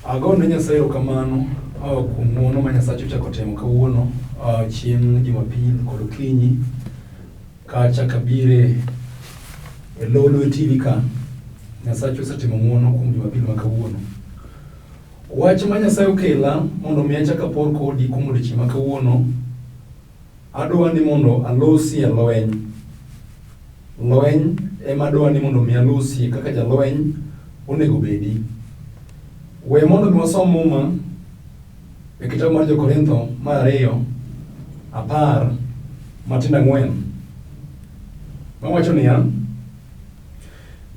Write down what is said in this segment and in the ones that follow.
Agone Nyasaye erokamano kuom ng'uono ma Nyasache ochako timo kawuono chieng' Jumapil kod okinyi kacha kabire e Lolwe TV ka. Nyasache osetimo ng'uono kuom Jumapil ma kawuono. Wach ma Nyasaye okela mondo mi achak apor kodi kuom odiechieng' ma kawuono, adwa ni mondo alosi e lweny. Lweny ema adwa ni mondo mi alosie kaka jalweny onego bedi. We mondo mi wasom Muma e kitabu mar Jo-Korintho mar ariyo apar matindo ang'wen mawacho niya,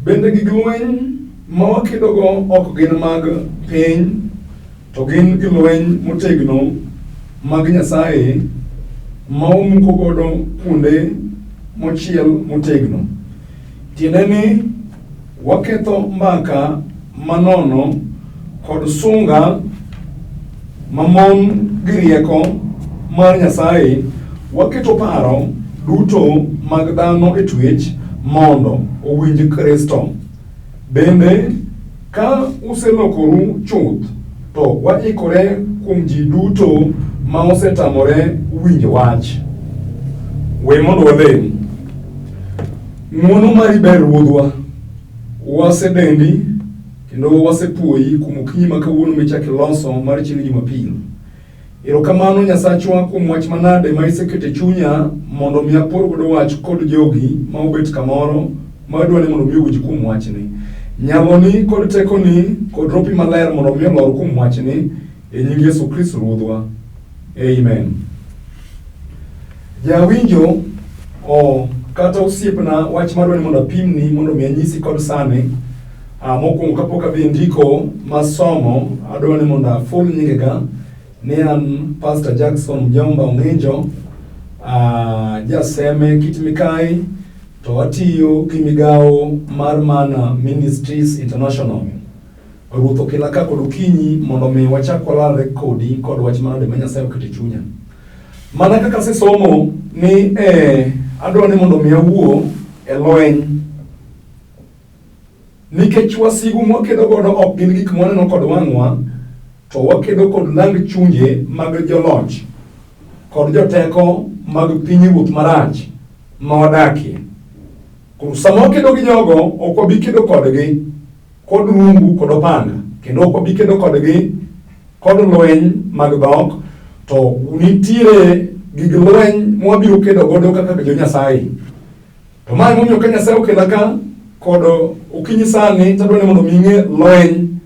Bende gig lweny ma wakedogo ok gin mag piny, to gin gi lweny motegno mag Nyasaye ma wamuko godo kuonde mochiel motegno. Tiende ni waketho mbaka manono kod sunga mamon gi rieko mar Nyasaye, waketo paro duto mag dhano e twech mondo owinj Kristo. Bende, ka uselokoru chuth, to waikore kuom ji duto ma osetamore winjo wach. We mondo walem. Ng'wono mari ber Ruodhwa. Wasedendi kendo wasepuoyi kuom okinyi ma kawuono michako iloso mar chieng' Jumapil. Erokamano Nyasachwa kuom wach manade ma iseketo e chunya mondo mi apor godo wach kod jogi ma obet kamoro ma adwa ni mondo mi owinj kuom wachni. Nyaloni kod tekoni kod ropi maler mondo mi olor kuom wachni e nying Yesu Kristo Ruodhwa. Amen. Jawinjo o kata osiepna wach madwa ni mondo apimni mondo mi anyisi kod sani. Mokwongo kapok adhi e ndiko masomo, adwa ni mondo aful nyingega ni an Pastor Jackson Mjomba Ong'injo, jaseme Kit Mikayi to atiyo gi migawo mar Mana Ministries International. Ruoth okela ka kod okinyi mondo mi wachak walalre kodi kod wach manade ma Nyasaye oketo e chunya. Mana kaka asesomo ni adwa ni mondo mi awuo e lweny nikech wasigu mwakedo godo ok gin gik mwaneno kod wang'wa, to wakedo kod lang chunje mag joloch kod joteko mag pinyruoth marach ma wadakie. Koro sama wakedo gi jogo, ok wabi kedo kodgi kod rungu kod opanga, kendo ok wabi kedo kodgi kod lweny mag dhok, to nitiere gig lweny mwabiro kedo godo kaka jo Nyasaye. To ma emomiyo ka Nyasaye okela ka kod okinyi sani, to adwa ni mondo mi ing'e lweny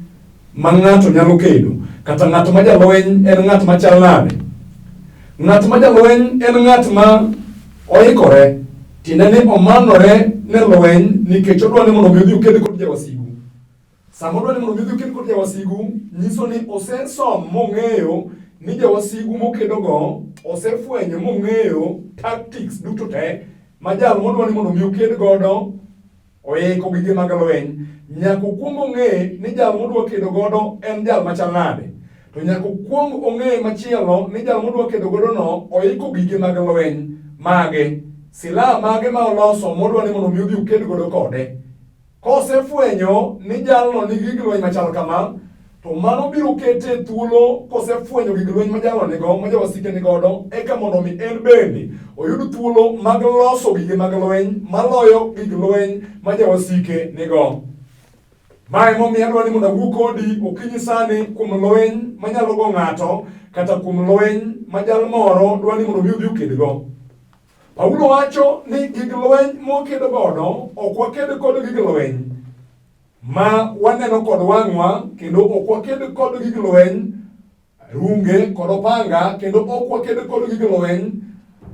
ma ng'ato nyalo kedo, kata ng'at ma jalweny en ng'at machal nade. Ng'at ma jalweny en ng'at ma oikore, tiende ni omanore ne lweny nikech odwa ni mondo mi odhi oked kod jawasigu. Sama odwa ni mondo mi odhi oked kod jawasigu, nyiso ni osesom mong'eyo ni jawasigu mokedogo osefwenyo mong'eyo tactics duto te ma jal modwa ni mondo mi oked godo oiko gige mag lweny. Nyaka okwong ong'e ni jal modwa kedo godo en jal machal nade. To nyaka okwong ong'e machielo ni jal modwa kedo godo no oiko gige mag lweny mage, silaha mage ma oloso modwa ni mondo mi odhi oked godo kode. Kosefwenyo ni jalno nigi gig lweny machal kama, to mano biro kete e thuolo kosefwenyo gig lweny ma jalno nigo, ma jawasike nigodo, eka mondo mi en bende oyud thuolo mag loso gige mag lweny maloyo gig lweny ma jawasike nigo. Ma emomiyo adwa ni mondo awuo kodi okinyi sani kuom lweny manyalo go ng'ato kata kuom lweny ma jal moro dwa ni mondo mi odhi okedgo. Paulo wacho ni gig lweny mwakedo godo ok waked kod gig lweny ma waneno kod wang'wa kendo ok waked kod gig lweny runge kod opanga kendo ok waked kod gig lweny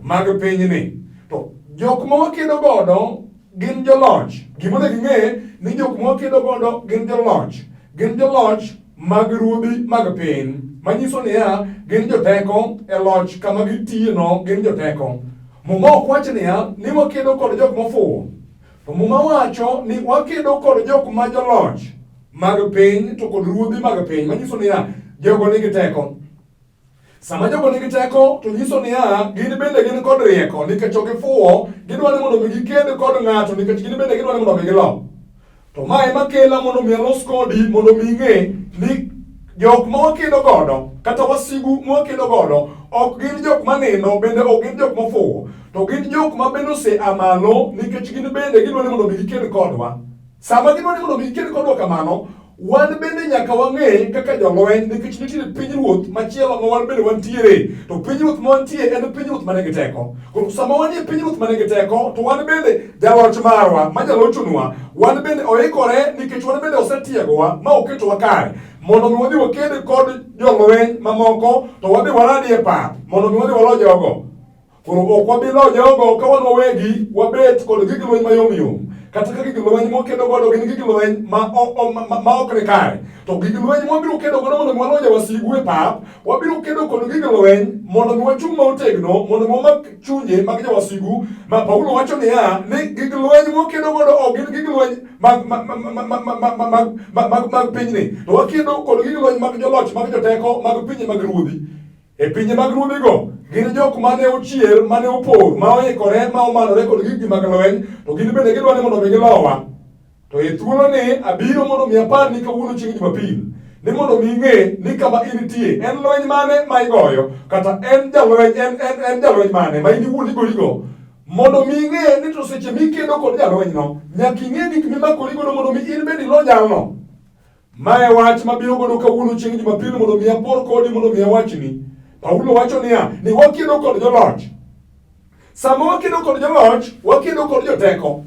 mag pinyni. To jok ma wakedo godo gin joloch. Gima onego ing'e ni jok ma wakedo godo gin joloch. Gin joloch mag ruodhi mag piny, manyiso niya, gin joteko e loch kama gitiyeno, gin joteko. Muma ok wach niya ni wakedo kod jok mofuwo. To Muma wacho ni wakedo kod jok ma joloch mag piny to kod ruodhi mag piny, manyiso niya, jogo nigi teko. Sama jogo nigi teko to nyiso niya, gin bende gin kod rieko nikech ok gifuwo, gidwa ni mondo mi giked kod ng'ato nikech gin bende gidwa ni mondo mi gilo. To ma ema kela mondo mi alos kodi mondo mi ing'e ni Jok ma wakedo godo kata wasigu ma wakedo godo ok gin jok ma nindo bende ok gin jok mofuwo to gin jok ma bende ose a malo nikech gin bende gidwa ni mondo mi giked kodwa. Sama gidwa ni mondo mi giked kodwa kamano, wan bende nyaka wang'e kaka jolweny nikech nitiere pinyruoth machielo ma wan bende wantiere to pinyruoth ma wantie en pinyruoth ma nigi teko. Koro sama wanie pinyruoth ma nigi teko to wan bende jaloch marwa ma jalochonwa wan bende oikore nikech wan bende osetiegowa ma oketowa kare mondo mi wadhi waked kod jolweny mamoko to wadhi waradi e pap mondo mi wadhi walo jogo. Koro ok wabi lo jogo ka wan wawegi wabet kod gig lweny mayom yom kata ka gig lweny mwakedo godo gin gig lweny ma ok ni kare to gig lweny mwabiro kedo godo mondo mi walo jawasigu e pap wabiro kedo kod gig lweny mondo mi wachung' motegno mondo mi wamak chunje mag jawasigu ma Paulo wacho niya ni gig lweny mwakedo godo ok gin gig lweny mag pinyni to wakedo kod gig lweny mag joloch mag joteko mag pinje mag ruodhi. E pinje mag ruodhigo gin jok mane ochier mane opor ma oikore ma omanore kod giggi mag lweny to gin bende gidwa ni mondo mi gilowa. To e thuoloni abiro mondo mi aparni kawuono chieng' Jumapil ni mondo mi ing'e ni kama intie en lweny mane ma igoyo kata en jalweny en jalweny mane ma in iwuon igorigo mondo mi ing'e ni to seche mikedo kod jalwenyno nyaka ing'e gik mimakori godo mondo mi in bende ilo jalno. Ma e wach mabiro godo kawuono chieng' Jumapil mondo mi apor kodi mondo mi awachni. Paulo wacho niya ni wakedo kod joloch. Sama wakedo kod joloch, wakedo kod joteko.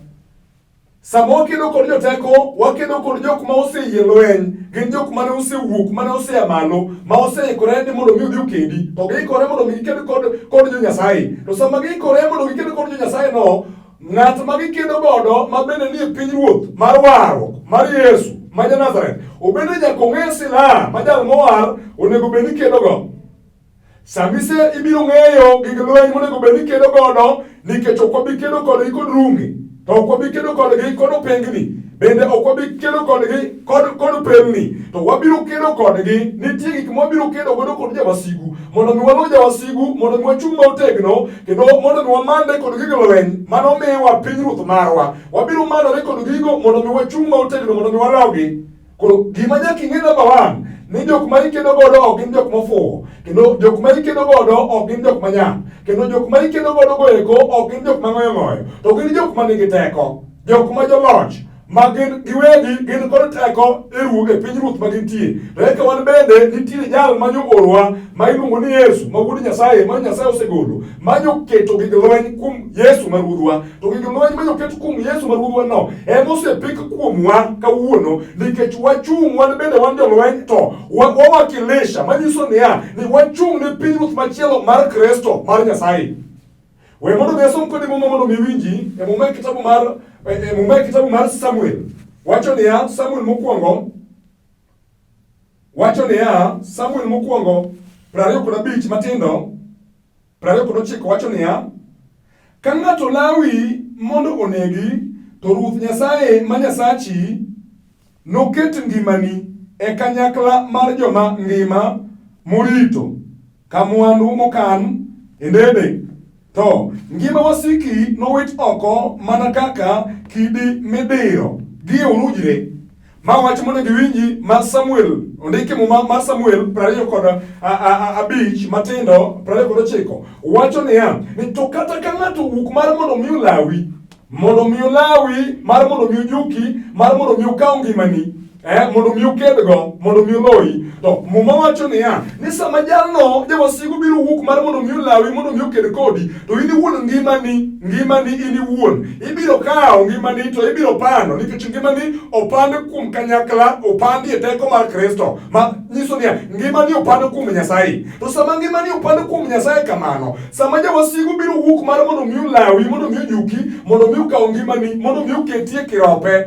Sama wakedo kod joteko, wakedo kod jok ma oseyie lweny, gin jok mane osewuok, mane osea malo, ma oseikore ni mondo mi odhi okedi, to giikore mondo mi giked kod jo Nyasaye. To sama giikore mondo giked kod jo Nyasaye no, ng'at ma gikedo godo ma bende nie pinyruoth mar warruok mar Yesu ma ja Nazareth, obende nyaka ong'e silaha ma jal mowar onego bed ni kedogo. Sama ise ibiro ng'eyo gig lweny monego bed ni kedo godo nikech ok wabi kedo kodgi kod runge, to ok wabi kedo kodgi kod opengni, bende ok wabi kedo kodgi kod pelni, to wabiro kedo kodgi. Nitie gik ma wabiro kedo godo kod jawasigu mondo mi walo jawasigu, mondo mi wachung' motegno, kendo mondo mi wamande kod gig lweny mano miwa pinyruoth marwa. Wabiro manore kod gigo mondo mi wachung' motegno, mondo mi walogi. Koro gima nyaka ing'e number one ni jok ma ikedo godo ok gin jok mofuwo, kendo jok ma ikedo godo ok gin jok manyap, kendo jok ma ikedo godo go eko ok gin jok mang'oyo ng'oyo, to gin jok ma nigi teko, jok ma joloch ma gin giwegi gin kod teko e e piny ruoth ma gintie. To eka wan bende nitie jal ma nyo orowa ma iluongo ni Yesu ma wuod Nyasaye ma Nyasaye osegolo ma nyoketo gig lweny kuom Yesu ma ruodhwa. To gig lweny ma nyoket kuom Yesu ma ruodhwa no ema osepik kuomwa kawuono nikech wachung' wan bende wan jolweny to wawakilisha manyiso niya ni wachung' ne pinyruoth machielo mar Kristo mar Nyasaye. We mondo mi asom kodi Muma mondo mi winji e Muma e kitabu mar e Muma e kitabu mar Samuel. Wacho niya Samuel mokwongo wacho niya Samuel mokwongo 25 matindo 29 wacho niya ka ng'ato lawi mondo onegi to Ruoth Nyasaye ma Nyasachi noket ngimani e kanyakla mar joma ngima morito ka mwandu mokan e ndede to ngima wasiki nowit oko mana kaka kidi midiro gi e orujre. Ma wach monego iwinji mar Samuel ondiki Muma mar Samuel 25 matindo 29 wacho niya ni to kata ka ng'ato owuok mar mondo mi olawi mondo mi olawi mar mondo mi ojuki mar mondo mi okaw ngimani mondo mi okedgo mondo mi oloyi to Muma wacho niya ni sama jalno jawasigu biro wuok mar mondo mi olawi mondo mi oked kodi to in iwuon ngimani in iwuon ibiro kawo ngimani to ibiro pando nikech ngimani opand kuom kanyakla opandi e teko mar Kristo ma nyiso niya ngimani opand kuom Nyasaye. To sama ngimani opand kuom Nyasaye kamano, sama jawasigu biro wuok mar mondo mi olawi, mondo mi ojuki, mondo mi okaw ngimani, mondo mi oketie kirope,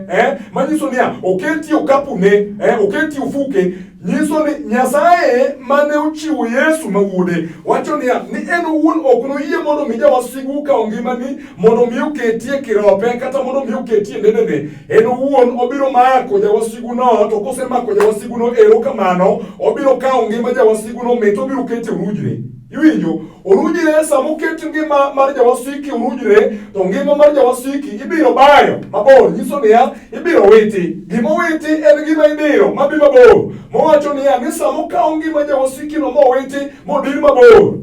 manyiso niya oketie okapune, oketie ofuke, nyiso ni Nyasaye mane ochiwo Yesu ma wuode wacho niya ni en owuon ok noyie mondo mi jawasigu okaw ngimani mondo mi oketie kirope kata mondo mi oketie ndedene. En owuon obiro mako jawasiguno, to kosemako jawasiguno erokamano, obiro kawo ngima jawasiguno mit obiro kete orujre. Iwinjo? Orujre sama oket ngima mar jawasiki orujre, to ngima mar jawasiki ibiro bayo mabor. Nyiso niya, ibiro witi. Gima owiti en gima idiro mabi mabor. wacho niya ni sama okawo ngima jawasikino mowiti modir mabor,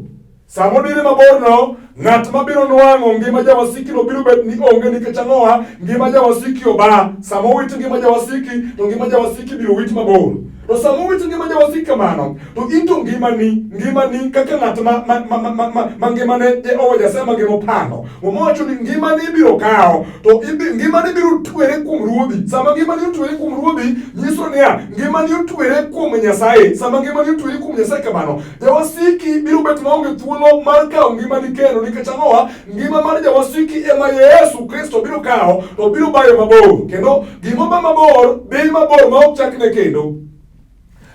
sama odire maborno, ng'at mabiro nwang'o ngima jawasikino biro bet ni onge nikech ang'owa, ngima jawasiki oba. Sama owit ngima jawasiki, to ngima jawasiki biro wit mabor. To sama owit ngima jawasiki kamano, to in to ngimani, ngimani kaka ng'at ma ngimane Jehova Nyasaye ma ngima opando. Muma wacho ni ngimani ibiro kawo, to ngimani biro twere kuom Ruodhi. Sama ngimani otwere kuom Ruodhi, nyiso niya, ngimani otwere kuom Nyasaye. Sama ngimani otwere kuom Nyasaye kamano, Jawasiki biro bet maonge thuolo mar kawo ngimani kendo nikech ang'owa ngima mar jawasiki ema Yesu Kristo biro kawo to biro bayo mabor kendo gima ba mabor dhi mabor ma ok chakne kendo.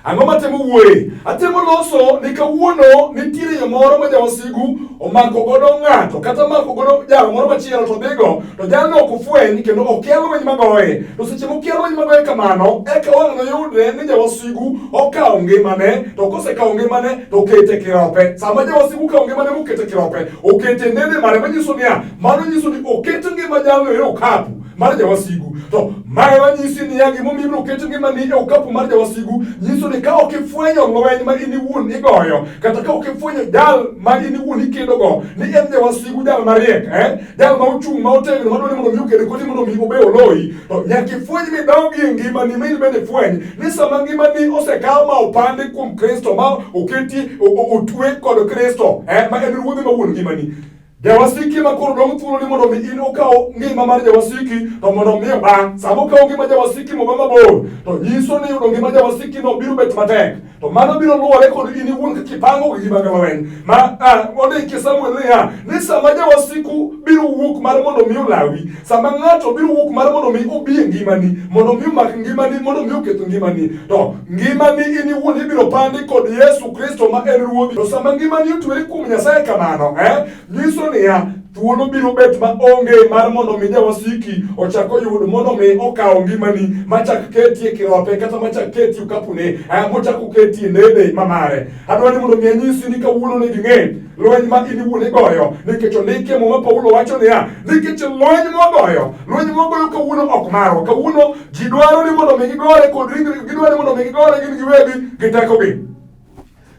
Ang'o matemo wuoye? Atemo loso ni kawuono nitiere yo moro ma jawasigu omako godo ng'ato kata omako godo jal moro machielo to dhigo to jalno ok ofweny kendo okia lweny magoye. To seche mokia lweny magoye kamano eka wang' noyudre ni jawasigu okawo ngimane to kosekawo ngimane to okete kirope. Sama jawasigu okawo ngimane mokete kirope, okete nene mare manyiso niya, mano nyiso ni oket ngima jalno e okapu mar jawasigu. To mae manyisi niya gimomiyo ibiro ket ngimani e okapu mar jawasigu nyiso ni ka ok ifwenyo lweny ma in iwuon igoyo kata ka ok ifwenyo jal ma in iwuon ikedogo ni en jawasigu jal mariek eh? Jal ma ochung' ma otegno madwaro ni mondo mi oked kodi mondo mi obe oloyi to nyaka ifweny midogi e ngimani ma in bende ifweny ni sama ngimani osekaw ma opandi kuom Kristo ma oketi otwe kod Kristo eh, ma en ruodhi ma wuon ngimani jawasiki ma koro dong' thuolo ni mondo mi in okaw ngima mar jawasiki to mondo mi oba sama okaw ngima jawasiki moba mabor to nyiso ni yudo ngima jawasiki no biro bet matek To mano biro luwore kod in iwuon kaka ipango gigi mag lweny. Ma ondiki Samuel niya, ni sama jawasiku biro wuok mar mondo mi olawi, sama ng'ato biro wuok mar mondo mi obi e ngimani, mondo mi omak ngimani, mondo mi oketh ngimani. To ngimani in iwuon ibiro pandi kod Yesu Kristo ma en Ruodhi. To sama ngimani otwere kuom Nyasaye kamano, nyiso niya, thuolo biro bet ma onge mar mondo mi jawasiki ochak oyud mondo mi okaw ngimani machak ketie kirope kata machak ketie okapune mochak oketie nede ma mare. Adwa ni mondo mi anyisi ni kawuono ne ging'e lweny ma in iwuon igoyo nikech ondiki e Muma Paulo wacho niya nikech lweny mwagoyo lweny mwagoyo kawuono ok marwa. Kawuono ji dwaro ni mondo mi gigore kod ringre gidwaro ni mondo mi gigore gin giwegi gi tekogi.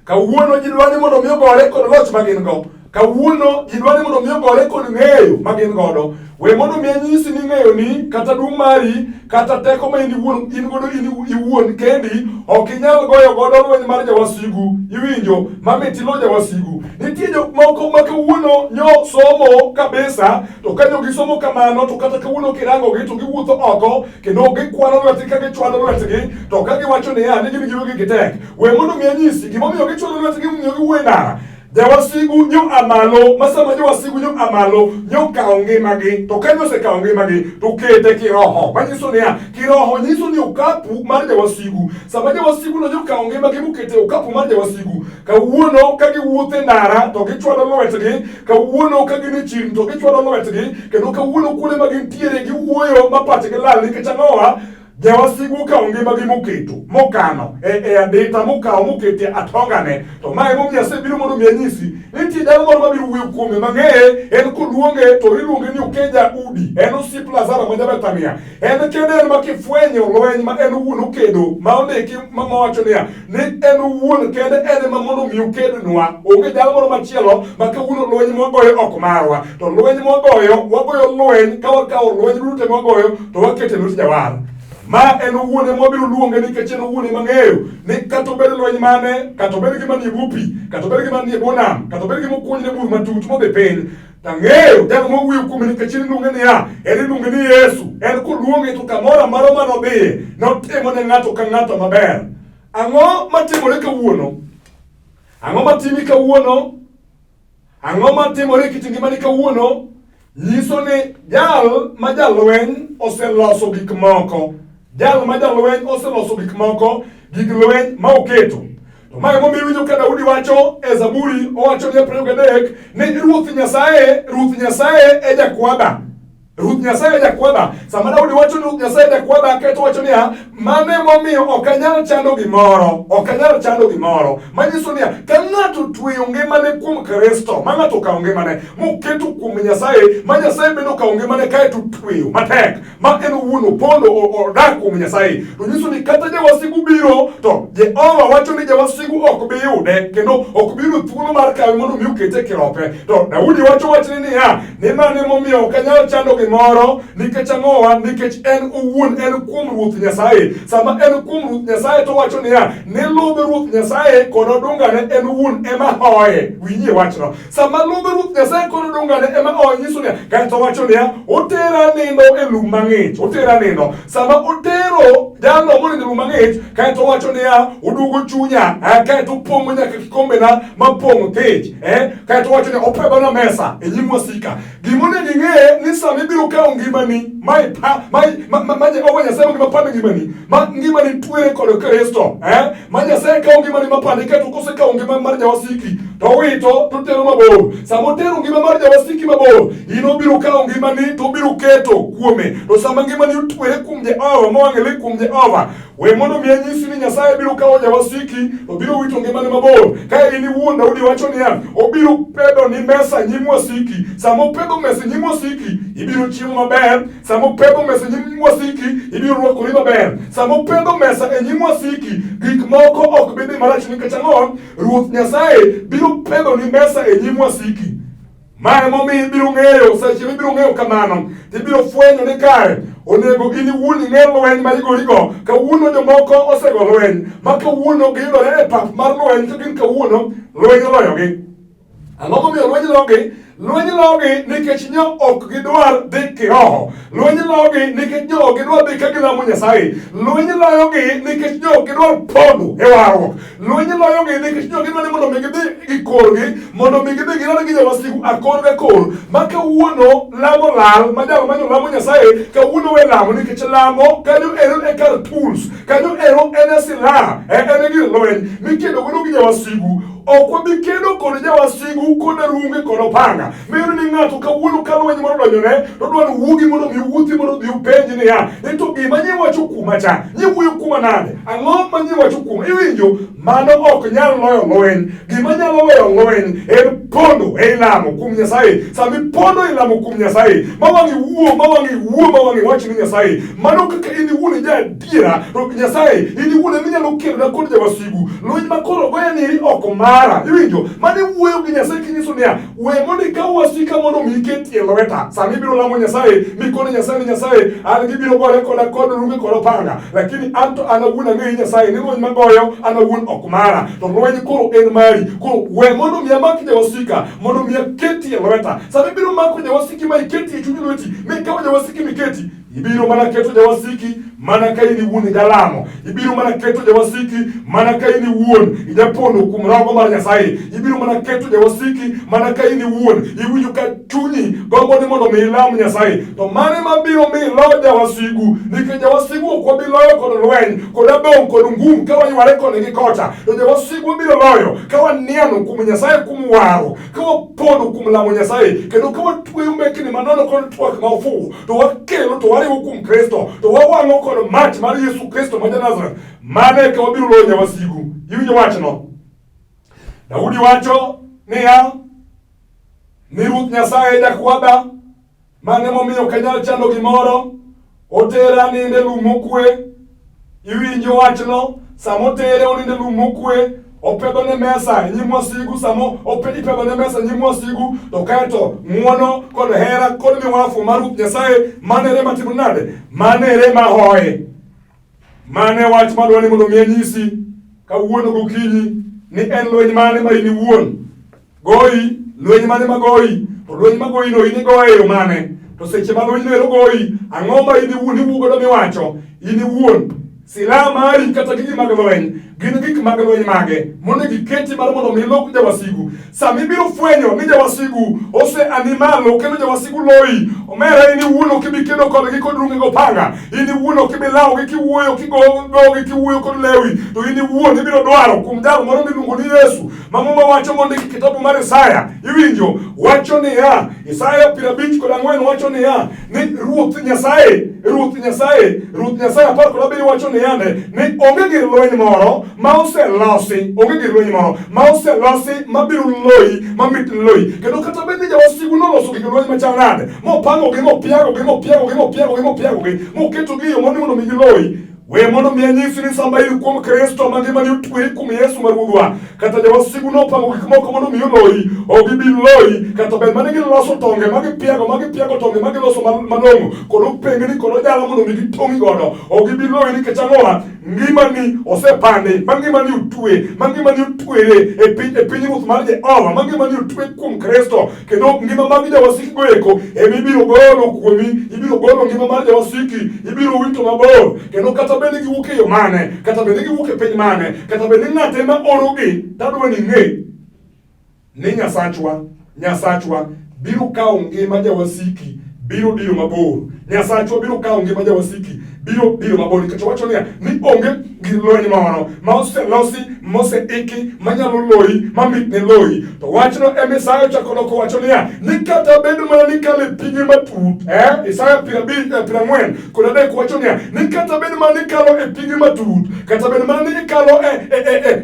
Kawuono ji dwaro ni mondo mi ogore kod loch ma gin go. Kawuono ji dwaro ni mondo mi ogore kod ng'eyo ma gin godo. We mondo mi anyisi ni ng'eyo ni kata duong' mari kata teko ma in iwuon in godo in iwuon kendi ok inyal goyo godo lweny mar jawasigu. Iwinjo mamit ilo jawasigu. Nitie jok moko ma kawuono nyo somo kabisa to ka nyo gisomo kamano to kata kawuono kirangogi to giwuotho oko kendo gikwano lwetgi ka gichwalo lwetgi to ka giwacho niya ni gin giwegi gitek. We mondo mi anyisi gimomiyo gichwalo lwetgi momiyo giwuoyo e ndara. Jawasigu nyo a malo, ma sama jawasigu nyo a malo, nyo kawo ngimagi, to ka osekawo ngimagi, to kete kiroho. Manyiso niya, kiroho nyiso ni okapu mar jawasigu. Sama jawasigu no nyo kawo ngimagi mokete okapu mar jawasigu, kawuono ka giwuotho e ndara to gichwalo lwetgi, kawuono ka gin e chirni to gichwalo lwetgi, kendo kawuono kuonde ma gintiere giwuoyo ma pachgi lal nikech ang'owa? Jawasigu okawo ngimagi moketo mokano e adita mokawo moketo e atongane. To ma emomiyo asebiro mondo mi anyisi nitie jal moro mabiro wuoyo kuome mang'eye en koluonge to iluonge ni Okeja Udi. En osiep Lazaro ma ja-Bethania. En kende en ma kifwenyo lweny ma en owuon okedo ma ondiki ma mawacho niya ni en owuon kende en ema mondo mi okednwa. Onge jal moro machielo ma kawuono lweny mwagoyo ok marwa. To lweny mwagoyo, wagoyo lweny ka wakawo lweny duto mwagoyo to waketo e lwet jawar. Ma en owuon ema wabiro luonge nikech en owuon ema ng'eyo ni kata obed lweny mane, kata obed gima nie bwo pi, kata obed gima nie bwo nam, kata obed gima okunyne bur matut modhi piny, tang'eyo jal mowuoyo kuome nikech en iluonge niya, en iluonge ni Yesu. En koluonge to kamoro amora mane odhiye, notimo ne ng'ato ka ng'ato maber. Ang'o matimore kawuono? Ang'o matimi kawuono? Ang'o matimore e kit ngimani kawuono? Nyiso ni jal ma jalweny oseloso gik moko. Jal ma jalweny oseloso gik moko, gig lweny ma oketo. To ma emomiyo iwinjo ka Daudi wacho e Zaburi, owacho ni 23 ni Ruoth Nyasaye, Ruoth Nyasaye e jakwadha. Ruoth Nyasaye jakwadha. Sama Daudi wacho ni Ruoth Nyasaye jakwadha, kaeto wacho niya, mano emomiyo ok anyal chando gimoro, ok anyal chando gimoro. Manyiso niya, ka ng'ato tweyo ngimane kuom Kristo, ma ng'ato okawo ngimane, moketo kuom Nyasaye, ma Nyasaye bende okawo ngimane kaeto tweyo matek, ma en owuon opondo odak kuom Nyasaye. To nyiso ni kata jawasigu biro, to Jehova wacho ni jawasigu ok bi yude, kendo ok bi yudo thuolo mar kawe mondo mi okete e kirope. To Daudi wacho wachni niya, ni mano emomiyo ok anyal chando gimoro nikech ang'owa nikech en owuon en kuom Ruoth Nyasaye. Sama en kuom Ruoth Nyasaye to wacho niya ni ludh Ruoth Nyasaye kod odungane en owuon ema hoye. Winjie wachno. Sama ludh Ruoth Nyasaye kod odungane ema hoye nyiso niya kaeto wacho niya otera nindo e lum mang'ich. Otera nindo. Sama otero jalno monindo e lum mang'ich kaeto wacho niya oduogo chunya kaeto opong'o nyaka kikombena mapong' thich. Kaeto wacho ni opedhona mesa e nyim wasika. Gima onego ing'e ni sama ibiro kawo ngimani ma ipa ma ma, ma Jehova Nyasaye mangima pando ngimani ma ngimani twere kod Kristo ma Nyasaye kawo ngimani mapande kaeto kosekawo ngima mar jawasiki to owito to otero mabor. Sama otero ngima mar jawasiki mabor, in obiro kawo ngimani to obiro keto kuome. To sama ngimani otwere kuom Jehova ma wang'e le kuom Jehova, We mondo mi anyisi ni Nyasaye biro kawo jawasiki to biro wito ngimane mabor. Ka in iwuon Daudi wacho niya, obiro pedho ni mesa nyim wasiki. Sama opedho mesa nyim wasiki, ibiro chiemo maber. Sama opedho mesa nyim wasiki, ibiro rwakori maber. Sama opedho mesa e nyim wasiki, gik moko ok bi dhi marach nikech ang'o? Ruoth Nyasaye biro pedho ni mesa e nyim wasiki. Ma emomiyo ibiro ng'eyo, seche mibiro ng'eyo kamano, tibiro fwenyo ni kare onego in iwuon ing'e lweny ma igorigo. Kawuono jomoko osego lweny, ma kawuono giyudore e pap mar lweny, to gin kawuono lweny oloyogi. Ang'o momiyo lweny logi? Lweny logi nikech nyo ok gidwar dhi kiroho. Lweny logi nikech nyo ok gidwar dhi ka gilamo Nyasaye. Lweny loyogi nikech nyo ok gidwar pondo e warruok. Lweny loyogi nikech nyo gidwa ni mondo mi gidhi gi korgi, mondo mi gidhi girad gi jawasigu akor ga kor. Ma kawuono lamo lal, ma jal manyo lamo Nyasaye, kawuono we lamo nikech lamo kanyo ero e kar tools, kanyo ero en e silaha, en e gir lweny mikedo godo gi jawasigu. Ok wabi kedo kod jawasigu kod arunge kod opanga. Miyudo ni ng'ato kawuono ka lweny moro odonjone, to odwa ni wuogi mondo mi uwuothi mondo odhi upenj niya, ni to gima nyi wacho kuoma cha, nyi wuoyo kuoma nade? Ang'o ma nyi wacho kuoma? Iwinjo? Mano ok nyal loyo lweny. Gima nyalo loyo lweny en pondo ei lamo kuom Nyasaye. Sama ipondo ei lamo kuom Nyasaye, ma wang'i wuo, ma wang'i wuo, ma wang'i wach ni Nyasaye, mano kaka in iwuon ija adiera, to Nyasaye in iwuon ema inyalo kelona kod jawasigu. Lweny ma koro goya ni ok mara. Iwinjo? Mano iwuoyo gi Nyasaye kinyiso niya, we mondo ikaw wasika mondo mi iket e lweta. Sama ibiro lamo Nyasaye, mikone Nyasaye ni Nyasaye, an gibiro gore koda kod runge kod opanga, lakini an to an awuon ang'eyo Nyasaye ni lweny magoyo an awuon ok mara, to lweny koro en mari. Koro we mondo mi amak jawasika, mondo mi aketi e lweta. Sama ibiro mako jawasiki ma iketi e chuny lweti, mikawo jawasiki miketi, ibiro mana keto jawasiki mana ka in iwuon ijalamo, ibiro mana keto jawasiki mana ka in iwuon ijapondo kuom rogo mar Nyasaye, ibiro mana keto jawasiki mana ka in iwuon iwinjo ka chunyi gombo ni mondo mi ilam Nyasaye. To mano ema biro mi ilo jawasigu, nikech jawasigu ok wabi loyo kod lweny kod adhong' kod ngum ka wayware koni gi kocha, to jawasigu wabiro loyo ka waniano kuom Nyasaye kuom waro, ka wapondo kuom lamo Nyasaye, kendo ka watweyo mekni manono kod twak ma ofuwo, to wakelo to wariwo kuom Kristo, to wawang'o kod mach mar Yesu Kristo ma ja-Nazareth. Mano eka wabiro loyo jawasigu. Iwinjo wachno? Daudi wacho niya, ni Ruoth Nyasaye jakwadha, mano emomiyo ok anyal chando gimoro. Otera nindo e lum mokwe. Iwinjo wachno? Sama otere onindo e lum mokwe, opedho ne mesa e nyim wasigu. Sama ipedho ne mesa e nyim wasigu, to kaeto ng'uono kod hera kod miwafu mar Ruoth Nyasaye mano ere matimo nade? Mano ere mahoye. Mano e wach madwa ni mondo mi anyisi kawuono gokinyi ni en lweny mane ma in iwuon goyi, lweny mane ma goyi, to lweny ma goyi no in igoye e yo mane? To seche ma lweny no ero goyi, ang'o ma in iwuon iwuo godo miwacho? In iwuon silaha mari kata gigi mag lweny gin gik mag lweny mage monego iketi mar mondo mi ilok jawasigu. Sama ibiro fwenyo ni jawasigu ose ani malo kendo jawasigu loyi, Omera in iwuon ok ibi kedo kodgi kod runge gopanga. In iwuon ok ibi lawogi kiwuoyo kigogi kiwuoyo kod lewi. To in iwuon ibiro dwaro kuom jal moro miluongo ni Yesu ma Muma wacho mondik e kitabu mar Isaya. Iwinjo? Wacho niya, Isaya 54 wacho niya, ni Ruoth Nyasaye, Ruoth Nyasaye, Ruoth Nyasaye 17 wacho niya ne, ni onge gir lweny moro ma oselosi, onge gir lweny moro ma oselosi mabiro loyi, mamit loyi. Kendo kata bed ni jawasigu noloso gik lweny machal nade, mopangogi, mopiagogi, mopiagogi, mopiagogi, mopiagogi, moketogi e yo mondo mi giloyi, We mondo mi anyisi ni sama in kuom Kristo ma ngimani otweri kuom Yesu ma Ruodhwa, kata jawasigu nopango gik moko mondo mi oloyi, ok gibi loyi, kata bed mana giloso tonge ma gipiago, ma gipiago tonge ma giloso malong'o, kod opengni kod ojala mondo mi gitong'i godo, ok gibi loyi nikech ang'owa, ngimani osepandi, ma ngimani otwe, ma ngimani otwere e piny e piny ruoth mar Jehova, ma ngimani otwe kuom Kristo, kendo ngima mag jawasiki go eko ema ibiro golo kuomi, ibiro golo ngima mar jawasiki, ibiro wito mabor. Kendo kata bed ni giwuok e yo mane, kata bed ni giwuok e piny mane, kata bed ni ng'at ema orogi, tadwa ni ing'e ni Nyasachwa, Nyasachwa biro kawo ngima jawasiki, biro diro mabor. Nyasachwa biro kawo ngima jawasiki, biro diro mabor. Nikech owacho niya, ni onge gir lweny moro ma oselosi moseiki manyalo loyi ma mitne loyi. To wachno ema Isaya ochako doko wacho niya, ni kata bed mana ni kalo e pige matut, Isaya 43 wacho niya, ni kata bed mana ni kalo e pige matut, kata bed mana ni ikalo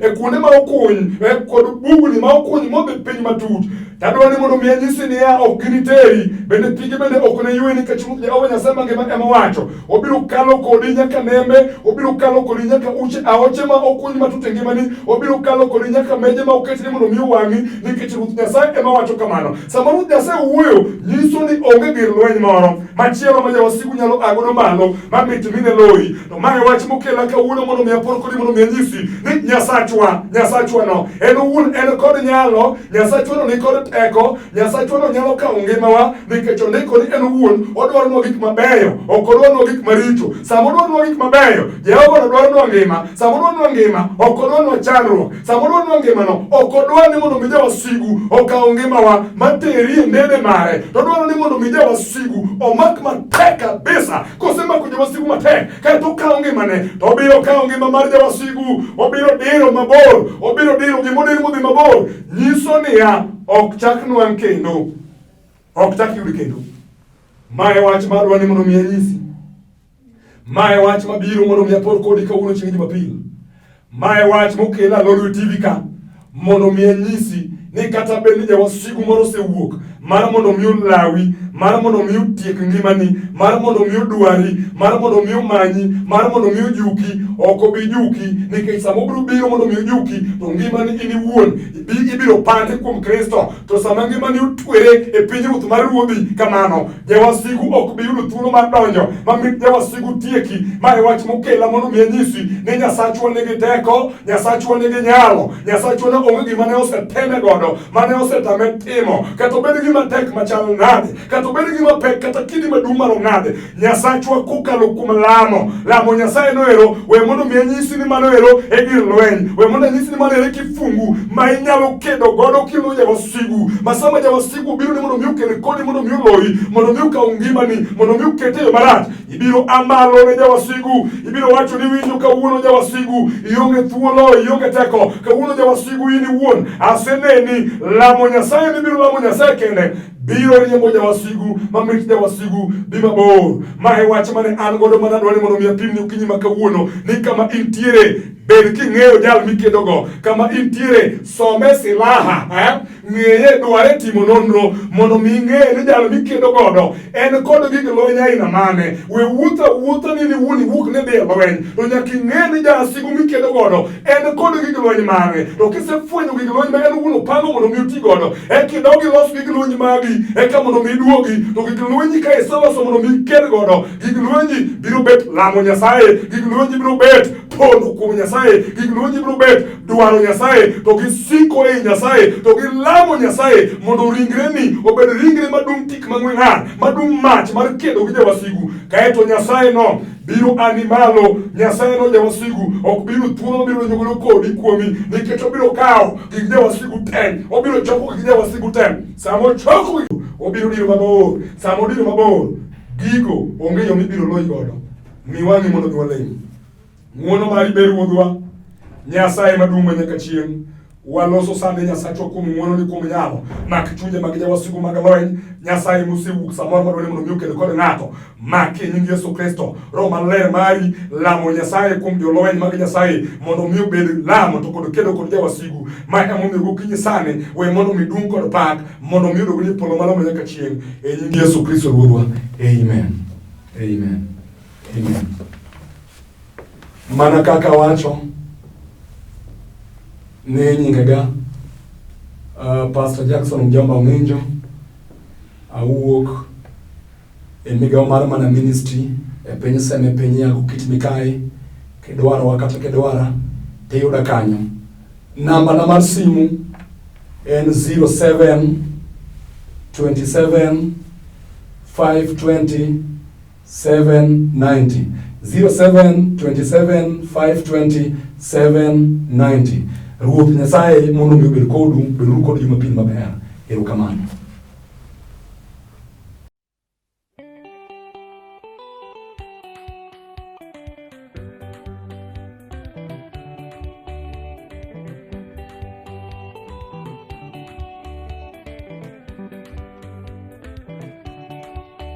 e kuonde ma okuny, kod bugni ma okuny modhi piny matut, tadwa ni mondo mi anyisi niya, ok giniteri, bende pige bende ok ne ywe nikech Ruoth Jehova Nyasaye mangima ema wacho. Obiro kalo kodi nyaka nembe, obiro kalo kodi nyaka uche aoche ma okuny matut e ngimani, obiro kalo kodi nyaka meje ma oketni mondo mi owang'i, nikech Ruoth Nyasaye ema wacho kamano. Sama Ruoth Nyasaye wuoyo, nyiso ni onge gir lweny moro machielo ma jawasigu nyalo a godo malo ma mit mine loyi. To mae wach mokela kawuono mondo mi apor kodi mondo mi anyisi ni Nyasachwa, Nyasachwa no en owuon en kod nyalo, Nyasachwa no ni kod teko, Nyasachwa no nyalo kawo ngimawa nikech ondiko ni en owuon odwaronwa gik mabeyo, ok odwarnwa gik maricho. Sama odwaronwa gik mabeyo, Jehova no dwaronwa ngima. Sama odwaronwa ngima, ok odwarnwa chandruok. Sama odwaronwa ngimano, ok odwar ni mondo mi jawasigu okaw ngimawa materi e ndede mare. To odwaro ni mondo mi jawasigu omak matek kabisa. Kosemako jawasigu matek, kaeto okawo ngimane, to obiro kawo ngima mar jawasigu, obiro diro mabor, obiro diro gimodir modhi mabor. Nyiso niya, ok chak nwang' kendo, ok chak yud kendo. Ma e wach ma adwa ni mondo mi anyisi. Ma e wach mabiro mondo mi apor kodi kawuono chieng' Jumapil. Ma e wach mokela Lolwe TV ka mondo mi anyisi ni kata bed ni jawasigu moro osewuok mar mondo mi olawi, mar mondo mi otiek ngimani, mar mondo mi odwari, mar mondo mi omanyi, mar mondo mi ojuki, ok obi juki nikech sama obiro biro mondo mi ojuki to ngimani in iwuon ibiro pandi kuom Kristo. To sama ngimani otwere e piny ruoth mar ruodhi kamano, jawasigu ok bi yudo thuolo mar donjo ma mit jawasigu tieki. Ma e wach mokela mondo mi anyisi ni Nyasachwa nigi teko, Nyasachwa nigi nyalo, Nyasachwa ne onge gima ne oseteme godo, mane osetame timo, kata obed gima tek machal nade, kata obed gima pek, kata kidi maduong' marom nade, Nyasachwa kokalo kuom lamo, lamo Nyasaye no ero, we mondo mi anyisi ni mano ero e gir lweny, we mondo anyisi ni mano ero e kifungu ma inyalo kedo godo kiloyo jawasigu, ma sama jawasigu obiro ni mondo mi okel kodi, mondo mi oloyi, mondo mi okaw ngimani, mondo mi okete e yo marach, ibiro a malo ne jawasigu, ibiro wacho ni winjo kawuono jawasigu, ionge thuolo, ionge teko, kawuono jawasigu in iwuon, aseneni. Lamo Nyasaye mibiro lamo Nyasaye kende biro riembo jawasigu ma mit jawasigu dhi mabor. Ma e wach mane an godo mana dwani mondo mi apimni okinyi ma kawuono ni kama intiere bed king'eyo jal mikedogo, kama intiere some silaha, ng'eye, dware timo nonro mondo mi ing'e ni jal mikedo godo en kod gig lweny aina mane. We wuotho awuotha ni iwuon iwuok ni dhi e lweny, to nyaka ing'e ni jasigu mikedo godo en kod gig lweny mane. To kisefwenyo gig lweny ma en owuon opango mondo mi oti godo, eka idog ilos gig lweny magi, eka mondo mi iduogi. To gig lwenyi ka iseloso mondo mi iked godo, gig lwenyi biro bet lamo Nyasaye, gig lwenyi biro bet pondo kuom Nyasaye, gig lwenyi biro bet dwaro Nyasaye, to gisiko ei Nyasaye, to gilamo Nyasaye mondo ringreni obed ringre madum tik mang'we ng'ar, madum mach mar kedo gi jawasigu. Kaeto Nyasaye no biro ani malo, Nyasaye no jawasigu ok biro thuolo mabiro donjo godo kodi kuomi, nikech obiro kawo gik jawasigu te, obiro choko gik jawasigu te. Sama ochoko, Obiro diro mabor. Sama odiro mabor, gigo onge yo mibiro loyi godo. Mi wang'i mondo mi walem. Ng'wono mari ber Ruodhwa, Nyasaye maduong' ma nyaka chieng'. Waloso sani Nyasachwa kuom ng'wononi kuom nyalo. Mak chunje mag jawasigu mag lweny. Nyasaye mosewuok samoro madwaro ni mondo mi oked kod ng'ato. Maki e nying Yesu Kristo. Roho maler mari lamo Nyasaye kuom jolweny mag Nyasaye mondo mi obed lamo to kod kedo kod jawasigu. Ma emomiyo gokinyi sani we mondo mi dung' kod pak mondo mi odog ni polo malo ma nyaka chieng'. E nying Yesu Kristo Ruodhwa. Amen. Amen. Amen. Mana kaka wacho ne nyingega Pastor Jackson Mjomba Ong'injo awuok e migawo mar Mana Ministry e piny Seme piny Yago Kit Mikayi kidwarowa kata kidwara tiyuda kanyo. Namba na mar simu en 07 27 520 790 07 27 520 790. Ruoth Nyasaye mondo omi obed kodu, beduru kod Jumapil maber. Erokamano.